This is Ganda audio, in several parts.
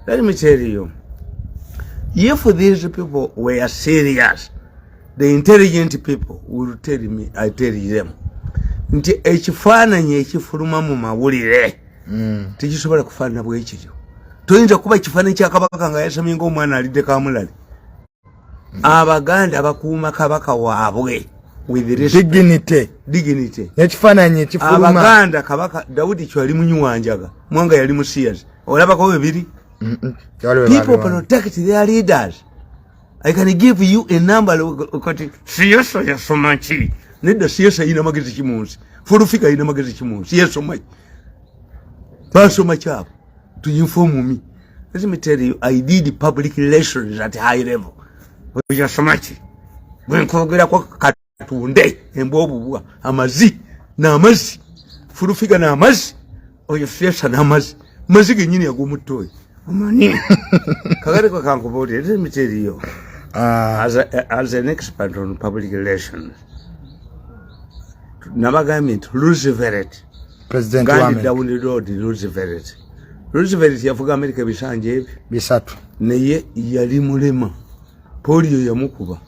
Let me tell you, if these people were serious, the intelligent people will tell me, I tell them nti ekifaananyi ekifuluma mu mawulire tekisobola kufaanana bwe kityo. Toyinza kuba ekifaananyi kya kabaka nga yasamye ngaomwana alidde kamulali. Abaganda bakuuma kabaka waabwe with respect, dignity. Dignity. N'ekifaananyi ekifuluma. Abaganda, Kabaka Dawudi Kyo yali munywi wa njaga, Mwanga yali musiyazi, olabako bebiri. Waliwo People babiwa. protect their leaders. I can give you a number. Kati siyasa yasoma ki? Nedda, siyasa yina magezi ki mu nsi? Full Figure yina magezi ki mu nsi? Yasoma ki? Basoma kyabo to inform me. Let me tell you, I did public relations at high level. Yasoma ki? Bwenkwogerako katunde embwa obubwa amazi n'amazzi, Full Figure n'amazzi, oyo siyasa n'amazzi, mazi genyini ag'omutto oyo omanyi. Kakati kakankubuulire, let me tell you, as an expert on public relations, nabagambye nti Roosevelt President wa gandi America. Down the road, Roosevelt, Roosevelt yafuga America ebisanja ebyo 30. Naye yali mulema, polio yamukuba.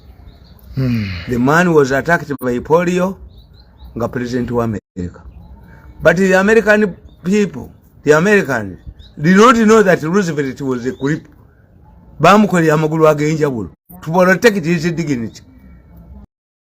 The man was attacked by polio nga president wa America, but the American people, the Americans did not know that Roosevelt was a cripple. Bamukolera amagulu ag'enjawulo to protect his dignity.